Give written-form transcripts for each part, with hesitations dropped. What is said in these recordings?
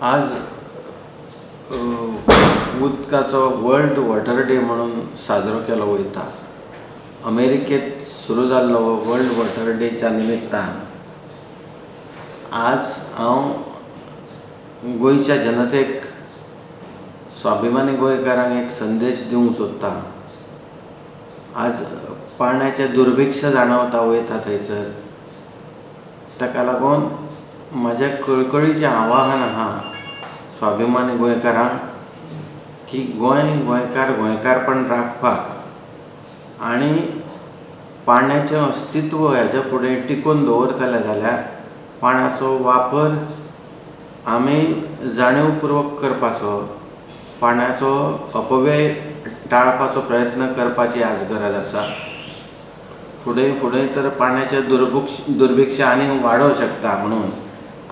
आज उदकाचो world water day म्हणून साजरो केलो वयता. अमेरिकेत सुरू जाल्लो वर्ल्ड वॉटर डेच्या निमित्तान आज हांव गोंयच्या जनतेक, स्वाभिमानी गोंयकारांक एक संदेश दिवंक सोदतां. आज पाण्याचें दुर्भिक्ष जाणवता वयता थंयसर, ताका लागून म्हाजें कळकळीचें आवाहन आहा स्वाभिमानी गोंयकारांक की गोंय, गोंयकार, गोंयकारपण राखपाक आनी पाण्याचें अस्तित्व हेच्या फुडें टिकोवन दवरतले जाल्यार पाण्याचो वापर आमी जाणीवपूर्वक करपाचो, पाण्याचो अपव्यय टाळपाचो प्रयत्न करपाची आज गरज आसा. फुडें फुडें तर पाण्याचें दुर्भिक्ष आनी वाडोवंक शकता, म्हणून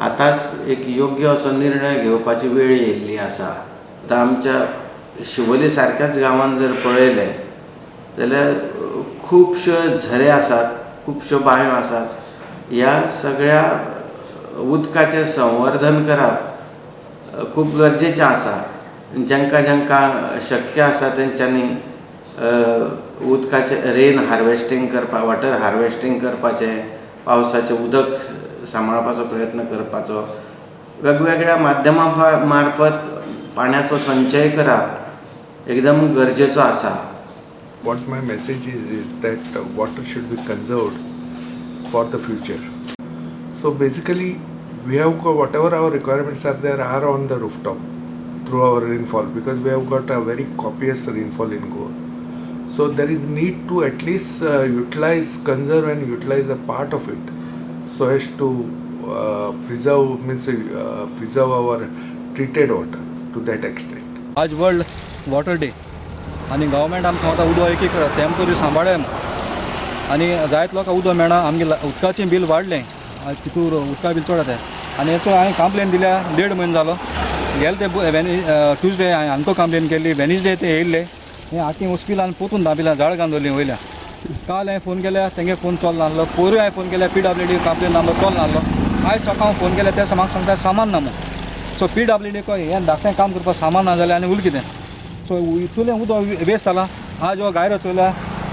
आतांच एक योग्य असो निर्णय घेवपाची वेळ येयल्ली आसा. आतां आमच्या शिवोली सारक्याच गांवांत जर पळयलें जाल्यार खुबश्यो झरे आसात, खुबश्यो बांयो आसात. ह्या सगळ्या उदकाचें संवर्धन करप खूब गरजेचें आसा. जांकां जांकां शक्य आसा तेंच्यांनी उदकाचें रेन हार्वेस्टींग करपाक, वॉटर हार्वेस्टींग करपाचें, पावसाचें उदक सांबाळपाचो प्रयत्न करपाचो, वेगवेगळ्या माध्यमां मार्फत पाण्याचो संचय करप एकदम गरजेचो आसा. What my message is that water should be conserved for the future. So basically we have got whatever our requirements are there are on the rooftop through our rainfall, because we have got a very copious rainfall in Goa. So there is need to at least utilize, conserve and utilize a part of it, so as to preserve, means preserve our treated water to that extent. आज world water day आनी government आमकां सांगता उदक एक एक थेंब तरी सांबाळया आनी जायत लोकांक उदक मेळना. आमगे उदकाचें बील वाडलें, आज तितूर उदका बील चड जाता आनी हेचो हांवें कंप्लेन दिल्या 1.5 म्हयनो जालो. गेले ते ट्युजडे हांवें आमकां कंप्लेन केल्ली, वेनसडे ते येयल्ले, हें आखी हॉस्पिटलान पोतून दाबिलां झाड घालून दवरलीं वयल्या. काल हांवें फोन केल्या तेंगे फोन चल नासलो, पोरूय हांवें फोन केल्या PWD complain number चल नासलो. आयज सकाळ फोन केल्या ते म्हाका सांगता सामान ना म्हूण. सो PWD हें धाकटें काम करपाक सामान ना जाल्यार आनी उरलें कितें. सो इतलें उदक वेस्ट जालां. आज हो गायरो चोयला,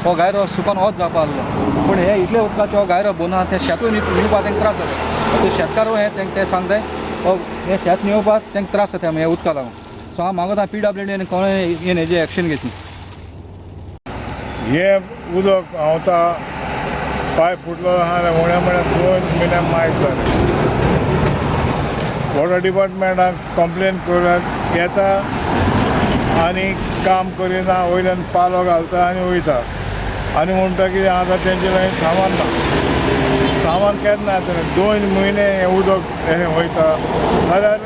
हो गायरो सुकोन वच जावपा आसलो, पूण हे इतले उदकाचो हो गायरो भरना, तें शेतूय निवपाक तांकां त्रास जाता. ते शेतकार हे तांकां ते सांगताय हो हें शेत निवपाक तांकां त्रास जाता हें उदका लागून. सो हांव मागता PWD आनी कोणें हेजें एक्शन घेतली. हें उदक हांव आतां पायप फुटलो आसा जाल्यार उणें म्हळ्यार 2 म्हयन्या मायज जालें. वॉटर डिपार्टमेंटाक कंप्लेन करून येता आनी काम करिना, वयल्यान पालो घालता आनी वयता आनी म्हणटा कितें आतां तेंचे लागीं सामान ना. सामान केन्ना येतलें? 2 म्हयने हें उदक हें वयता जाल्यार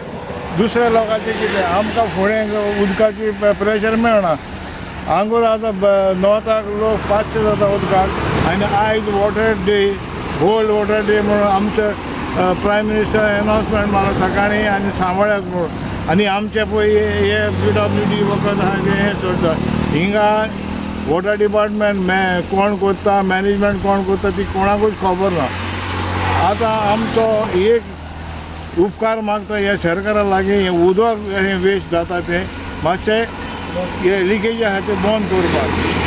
दुसऱ्या लोकांचें कितें? आमकां फुडें उदकाची प्रेशर मेळना. आंगोर आतां नॉर्थाक लोक 500 जाता उदकाक आनी आयज water day, world water day म्हणून आमचे प्रायम मिनिस्टर एनाउन्समेंट मारला सकाळीं आनी सांबाळ्यात म्हणून. आनी आमचे पळय हे PWD वखद आहा तें हें सोडटा. हिंगा वॉटर डिपार्टमेंट कोण करता, मॅनेजमेंट कोण करता ती कोणाकूच खबर ना. आतां आमचो एक उपकार मागता ह्या सरकारा लागीं, हें उदक हें वेस्ट जाता तें मातशें हे लिकेज आहा तें बंद करपाक.